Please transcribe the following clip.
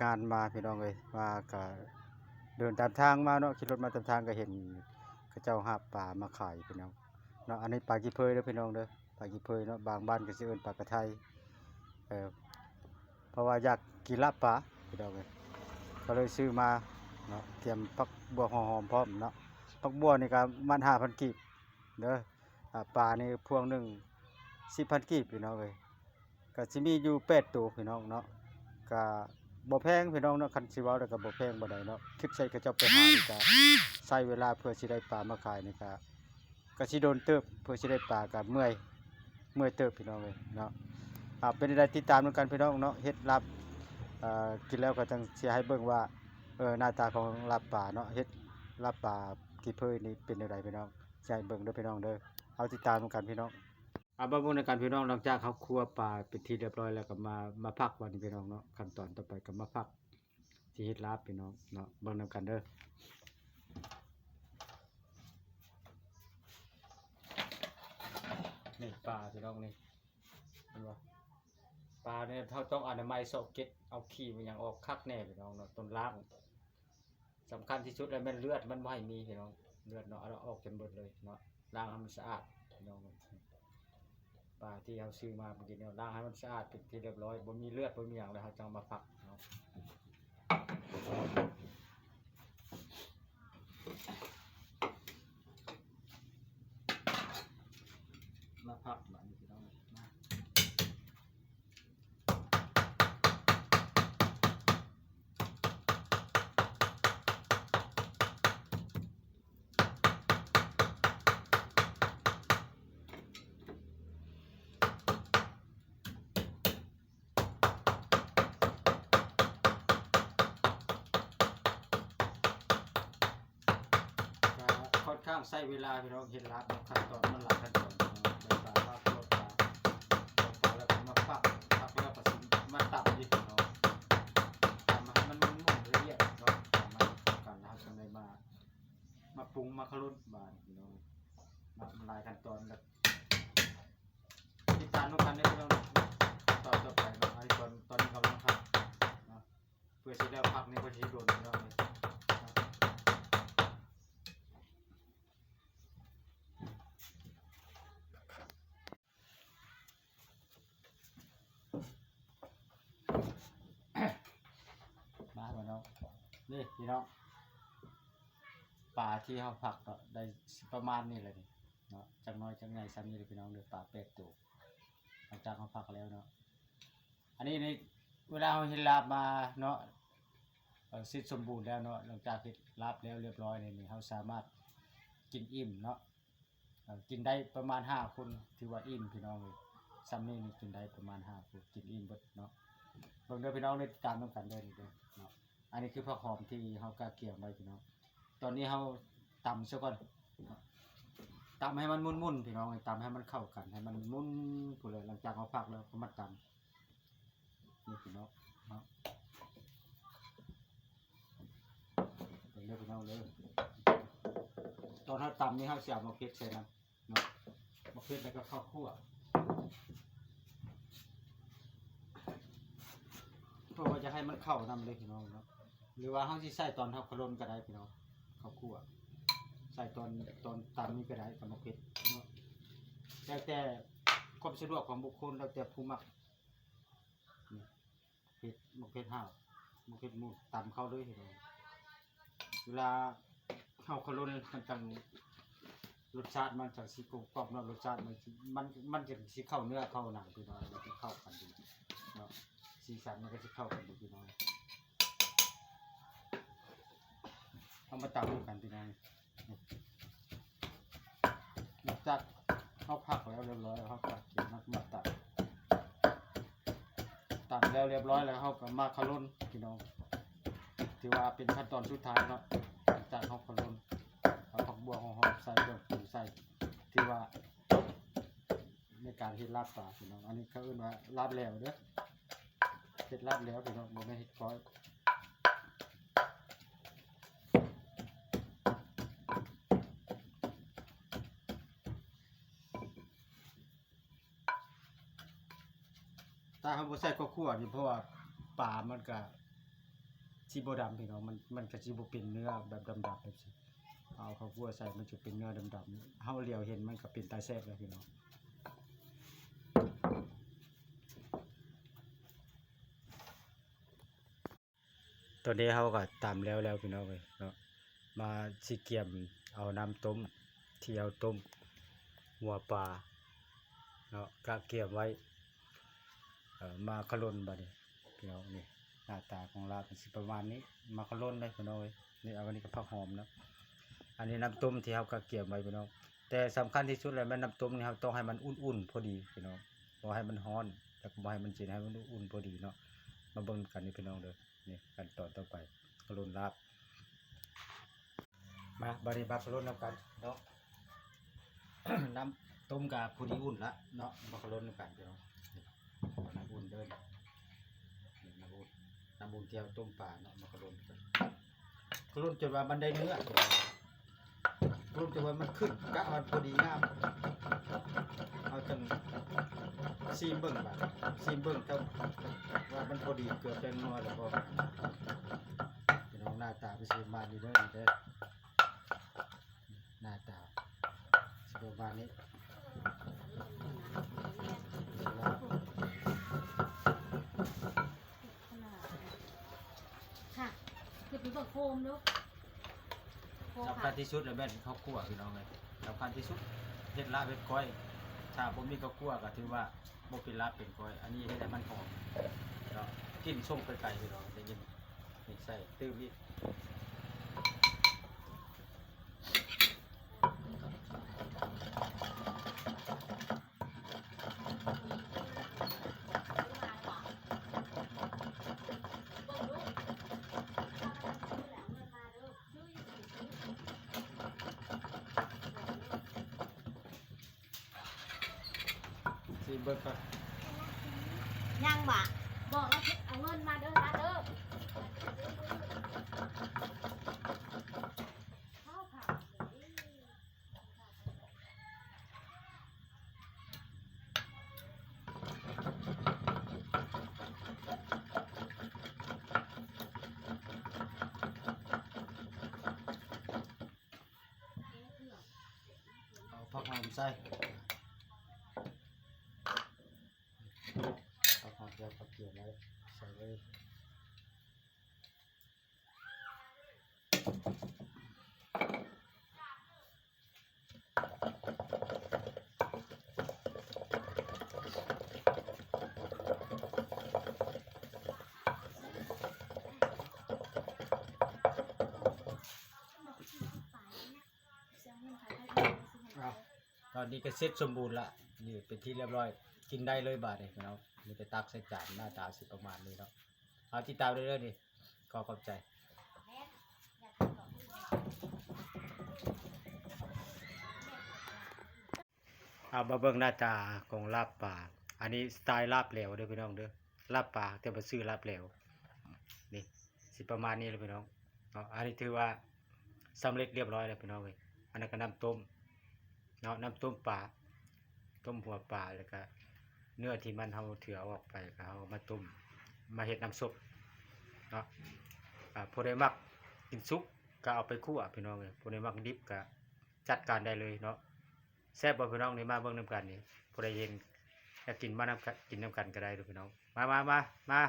ງານມາພີ່ນ້ອງເອີຍ ມາກະເດີນຕາມທາງມາເນາະ ຂີ່ລົດມາຕາມທາງກະເຫັນເຂົາເຈົ້າຫາບປາມາຂາຍພີ່ນ້ອງເນາະ. ອັນນີ້ປາກີ່ເຜີຍເດີພີ່ນ້ອງເດີ ປາກີ່ເຜີຍເນາະ ບາງບ້ານກະຊິເອີ້ນປາກະໄທ ເອີ ເພາະວ່າຢາກກິນລາບປາພີ່ນ້ອງເອີຍ ກະເລີຍຊື້ມາເນາະ ກຽມຜັກບົວຫົວຫອມພ້ອມເນາະ. ຜັກບົວນີ້ກະປະມານຫ້າພັນກີບເດີ ອາ ປານີ້ພວງໜຶ່ງສິບພັນກີບພີ່ນ້ອງເອີຍ. ກະຊິມີຢູ່ແປດໂຕພີ່ນ້ອງເນາະ ກະບໍ່ແພງພີ່ນ້ອງເນາະ ຄັນຊິເວົ້າແລ້ວກະບໍ່ແພງປານໃດເນາະ. ຄິດໃສ່ເຂົາເຈົ້າໄປຫານີ້ກະໃຊ້ເວລາເພື່ອຊິໄດ້ປາມາຂາຍນີ້ກະ ກະຊິດົນເຕີບ ເພື່ອຊິໄດ້ປາກະເມື່ອຍ ເມື່ອຍເຕີບພີ່ນ້ອງເອີຍເນາະ. ເອົາ ເປັນຈັ່ງໃດຕິດຕາມນຳກັນພີ່ນ້ອງເນາະ ເຮັດລາບ ເອີ ກິນແລ້ວກະຈັ່ງຊິໃຫ້ເບິ່ງວ່າ ເອີ ໜ້າຕາຂອງລາບປາເນາະ ເຮັດລາບປາກີ່ເຜີຍນີ້ເປັນຈັ່ງໃດພີ່ນ້ອງ ຊິໃຫ້ເບິ່ງເດີພີ່ນ້ອງເດີ. ເອົາ ຕິດຕາມນຳກັນພີ່ນ້ອງ. ເອົາ ມາເບິ່ງນຳກັນພີ່ນ້ອງ ຫຼັງຈາກເຮົາຄົວປາເປັນທີ່ຮຽບຮ້ອຍແລ້ວກະມາ ມາພັກບາດນີ້ພີ່ນ້ອງເນາະ. ຂັ້ນຕອນຕໍ່ໄປກະມາພັກ ຊິເຮັດລາບພີ່ນ້ອງເນາະ ເບິ່ງນຳກັນເດີ. ນີ້ປາພີ່ນ້ອງນີ້ ເຫັນບໍ່ ປານີ້ເຮົາຕ້ອງອະນາໄມຊອກເກັດ ເອົາຂີ້ເອົາຫຍັງອອກຄັກແນ່ພີ່ນ້ອງເນາະ ຕ້ອງລ້າງ. ສຳຄັນທີ່ສຸດແລ້ວແມ່ນເລືອດມັນບໍ່ໃຫ້ມີພີ່ນ້ອງ ເລືອດເນາະ ເອົາອອກຈົນເບິດເລີຍເນາະ ລ້າງໃຫ້ມັນສະອາດພີ່ນ້ອງ. ປາທີ່ເຮົາຊື້ມາເມື່ອກີ້ນີ້ ລ້າງໃຫ້ມັນສະອາດເປັນທີ່ຮຽບຮ້ອຍ ບໍ່ມີເລືອດບໍ່ມີຫຍັງແລ້ວ ເຮົາຈັ່ງເອົາມາພັກເນາະ. ມາພັກບາດນີ້ພີ່ນ້ອງເອີຍ ມາ. ກະຂ້ອນຂ້າງໃຊ້ເວລາພີ່ນ້ອງ ເຮັດລາບເນາະ ຂັ້ນຕອນມັນຫຼາຍຂັ້ນຕອນພີ່ນ້ອງ ແລ້ວກະມາຄົວປາ ຄົວປາແລ້ວກະມາຟັກ ຟັກແລ້ວກະຊິມາຕຳອີກພີ່ນ້ອງ ຕຳໃຫ້ມັນໝຸ່ນໆລະອຽດເນາະ ຕຳໃຫ້ມັນເຂົ້າກັນ ແລ້ວເຮົາຈຶ່ງໄດ້ມາ ມາປຸງມາຂະລຸນບາດນີ້ພີ່ນ້ອງ ເນາະ ມັນຫຼາຍຂັ້ນຕອນແລ້ວ ຕິດຕາມນຳກັນເດີພີ່ນ້ອງ ຕອນຕໍ່ໄປເນາະ. ອັນນີ້ຕອນ ຕອນນີ້ກຳລັງຜັດເນາະ ເພື່ອຊິໄດ້ຜັກນີ້ ເພື່ອຊິໂດນພີ່ນ້ອງເນາະ. ມາບາດເນາະ ນີ້ພີ່ນ້ອງ ປາທີ່ເຮົາຟັກກະໄດ້ປະມານນີ້ແຫຼະນີ້ເນາະ ຈັກໜ້ອຍຈັກໃຫຍ່ຊ່ຳນີ້ແຫຼະພີ່ນ້ອງເດີ ປາແປດໂຕ ຫຼັງຈາກເຮົາຟັກແລ້ວເນາະ. ອັນນີ້ນີ້ ເວລາເຮົາເຮັດລາບມາເນາະ ເອີ ເສັດສົມບູນແລ້ວເນາະ ຫຼັງຈາກເຮັດລາບແລ້ວຮຽບຮ້ອຍນີ້ ນີ້ເຮົາສາມາດກິນອີ່ມເນາະ ເອີ ກິນໄດ້ປະມານຫ້າຄົນ ຖືວ່າອີ່ມພີ່ນ້ອງເອີຍ ຊ່ຳນີ້ນີ້ກິນໄດ້ປະມານຫ້າຄົນ ກິນອີ່ມເບິດເນາະ. ເບິ່ງເດີພີ່ນ້ອງເດີ ຕິດຕາມນຳກັນເດີນີ້ເດີເນາະ. ອັນນີ້ຄືຜັກຫອມທີ່ເຮົາກະກຽມໄວ້ພີ່ນ້ອງ ຕອນນີ້ເຮົາຕຳຊະກ່ອນ ຕຳໃຫ້ມັນໝຸ່ນໆ ພີ່ນ້ອງ ຕຳໃຫ້ມັນເຂົ້າກັນ ໃຫ້ມັນໝຸ່ນພຸ້ນແຫຼະ ຫຼັງຈາກເຮົາຟັກແລ້ວກະມາຕຳ ນີ້ພີ່ນ້ອງເນາະ ເບິ່ງເດີພີ່ນ້ອງເດີ. ຕອນເຮົາຕຳນີ້ເຮົາຊິເອົາໝາກເຜັດໃສ່ນຳເນາະ ໝາກເຜັດແລ້ວກະເຂົ້າຂົ້ວ ເພື່ອວ່າຈະໃຫ້ມັນເຂົ້ານຳເລີຍພີ່ນ້ອງເນາະ ຫຼືວ່າເຮົາຊິໃສ່ຕອນເຮົາຂະຫຼົ່ນກະໄດ້ພີ່ນ້ອງ ເຂົ້າຂົ້ວ ໃສ່ຕອນ ຕອນຕຳນີ້ກະໄດ້ກັບໝາກເຜັດເນາະ ແລ້ວແຕ່ຄວາມສະດວກຂອງບຸກຄົນ ແລ້ວແຕ່ຜູ້ມັກ. ນີ້ ເຜັດ ໝາກເຜັດຫາວ ໝາກເຜັດໝູນ ຕຳເຂົ້າເລີຍພີ່ນ້ອງ. ເວລາເຮົາຂະຫຼົ່ນມັນຈັ່ງ ລົດຊາດມັນຈັ່ງຊິກົມກ່ອມເນາະ ລົດຊາດມັນ ມັນ ມັນຈັ່ງຊິເຂົ້າເນື້ອເຂົ້າໜັງພີ່ນ້ອງ ມັນຊິເຂົ້າກັນດີເນາະ ສີສັນມັນກະຊິເຂົ້າກັນດີພີ່ນ້ອງ. ເຮົາມາຕຳນຳກັນພີ່ນ້ອງ. ຫຼັງຈາກເຮົາພັກແລ້ວຮຽບຮ້ອຍ ເຮົາກະເກັບມາ ມາຕຳ ຕຳແລ້ວຮຽບຮ້ອຍແລ້ວ ເຮົາກະມາຂະຫຼົ່ນພີ່ນ້ອງ ຖືວ່າເປັນຂັ້ນຕອນສຸດທ້າຍເນາະ. ຫຼັງຈາກເຮົາຂະຫຼົ່ນ ເອົາຜັກບົວ ຫົວຫອມໃສ່ ເຄື່ອງປຸງໃສ່ ຖືວ່າໃນການເຮັດລາບປາພີ່ນ້ອງ. ອັນນີ້ເຂົາເອີ້ນວ່າລາບແຫຼວເດີ ເຮັດລາບແຫຼວພີ່ນ້ອງ ບໍ່ແມ່ນເຮັດກ້ອຍ. ຖ້າເຮົາບໍ່ໃສ່ເຂົ້າຂົ້ວນີ້ ເພາະວ່າປາມັນກະ ຊິບໍ່ດຳພີ່ນ້ອງ ມັນ ມັນກໍຊິບໍ່ເປັນເນື້ອແບບດຳໆແບບຊີ້ ເອົາເຂົ້າຂົ້ວໃສ່ ມັນຈະເປັນເນື້ອດຳໆ ເຮົາຫຼຽວເຫັນມັນກໍເປັນຕາແຊບແລ້ວພີ່ນ້ອງ. ຕອນນີ້ເຮົາກໍຕຳແລ້ວແລ້ວພີ່ນ້ອງເອີຍເນາະ ມາຊິກຽມເອົານ້ຳຕົ້ມທີ່ເຮົາຕົ້ມຫົວປາເນາະ ກະກຽມໄວ້ ເອີ ມາຂະຫຼົ່ນບາດນີ້ພີ່ນ້ອງ. ນີ້ໜ້າຕາຂອງລາບມັນຊິປະມານນີ້ ມາຂະຫຼົ່ນເດ້ພີ່ນ້ອງເອີຍ. ນີ້ ເອົາອັນນີ້ກໍຜັກຫອມເນາະ ອັນນີ້ນ້ຳຕົ້ມທີ່ເຮົາກະກຽມໄວ້ພີ່ນ້ອງ. ແຕ່ສຳຄັນທີ່ສຸດແລ້ວແມ່ນນ້ຳຕົ້ມນີ້ ເຮົາຕ້ອງໃຫ້ມັນອຸ່ນໆພໍດີພີ່ນ້ອງ ບໍ່ໃຫ້ມັນຮ້ອນ ແລ້ວກໍບໍ່ໃຫ້ມັນເຢັນ ໃຫ້ມັນອຸ່ນໆພໍດີເນາະ. ມາເບິ່ງນຳກັນນີ້ພີ່ນ້ອງເດີ. ນີ້ຂັ້ນຕອນຕໍ່ໄປ ຂະຫຼົ່ນລາບ. ມາ ບາດນີ້ມາຂະຫຼົ່ນນຳກັນເນາະ ນ້ຳຕົ້ມກະພໍດີອຸ່ນລະເນາະ ມາຂະຫຼົ່ນນຳກັນພີ່ນ້ອງ. ນີ້ ນ້ຳອຸ່ນເດີ ນີ້ນ້ຳອຸ່ນ ນ້ຳອຸ່ນທີ່ເຮົາຕົ້ມປາເນາະ ມາຂະຫຼົ່ນນຳກັນ ຂະຫຼົ່ນຈົນວ່າມັນໄດ້ເນື້ອ ຂະຫຼົ່ນຈົນວ່າມັນຂຶ້ນ ກະວ່າພໍດີງາມ ເຮົາຈັ່ງຊີມເບິ່ງບາດ ຊີມເບິ່ງກັບວ່າມັນພໍດີເກືອແປ້ງນົວແລ້ວບໍ່ ພີ່ນ້ອງ. ໜ້າຕາມັນຊິປະມານນີ້ເດີ ນີ້ເດີ ໜ້າຕາຊິປະມານນີ້. ຫາ ຂຶ້ນໄປເບິ່ງໂຄມດູ ໂຄມ ສຳຄັນທີ່ສຸດແລ້ວແມ່ນເຂົ້າຂົ້ວພີ່ນ້ອງເອີຍ ສຳຄັນທີ່ສຸດ ເຮັດລາບເຮັດກ້ອຍ ຖ້າບໍ່ມີເຂົ້າຂົ້ວກໍຖືວ່າບໍ່ເປັນລາບເປັນກ້ອຍ. ອັນນີ້ເຮັດໃຫ້ມັນຫອມເນາະ ກິ່ນສົ່ງໄປໄກພີ່ນ້ອງ ໄດ້ຍິນ ນີ້ໃສ່ຕື່ມອີກ. ຊີມເບິ່ງກ່ອນ ຍັງຫວາ ບອກລາວເອົາເງິນມາເດີ ມາເດີ. ເອົາຜັກຫອມໃສ່ ຜັກຫອມ ເອົາຜັກກຽມໄວ້ໃສ່ເລີຍ. ອ້າວ ຕອນນີ້ກໍເສັດສົມບູນລະ ນີ້ເປັນທີ່ລຽບຮ້ອຍ ກິນໄດ້ເລີຍບາດນີ້ເນາະ. ມີແຕ່ຕັກໃສ່ຈານ ໜ້າຕາຊິປະມານນີ້ເນາະ. ເອົາ ຕິດຕາມເລື້ອຍໆນີ້ ຂໍຂອບໃຈ. ເອົາ ມາເບິ່ງໜ້າຕາຂອງລາບປາ. ອັນນີ້ສະໄຕລາບແຫຼວເດີພີ່ນ້ອງເດີ ລາບປາ ແຕ່ວ່າຊື່ລາບແຫຼວ. ນີ້ຊິປະມານນີ້ແຫຼະພີ່ນ້ອງເນາະ. ອັນນີ້ຖືວ່າສຳເລັດລຽບຮ້ອຍແລ້ວພີ່ນ້ອງເອີຍ. ອັນນັ້ນກໍນ້ຳຕົ້ມເນາະ ນ້ຳຕົ້ມປາ ຕົ້ມຫົວປາ ແລ້ວກະເນື້ອທີ່ມັນເຮົາຖືເອົາອອກໄປ ກໍເຮົາເອົາມາຕົ້ມ ມາເຮັດນ້ຳຊຸບເນາະ. ອາ ຜູ້ໃດມັກກິນສຸກກໍເອົາໄປຂົ້ວພີ່ນ້ອງເອີຍ ຜູ້ໃດມັກດິບກໍຈັດການໄດ້ເລີຍເນາະ. ແຊບບໍ່ພີ່ນ້ອງ? ນີ້ມາເບິ່ງນຳກັນນີ້ ຜູ້ໃດເຫັນຢາກກິນມານຳກັນ ກິນນຳກັນກໍໄດ້ເດີພີ່ນ້ອງ. ມາ ມາ ມາ ມາ.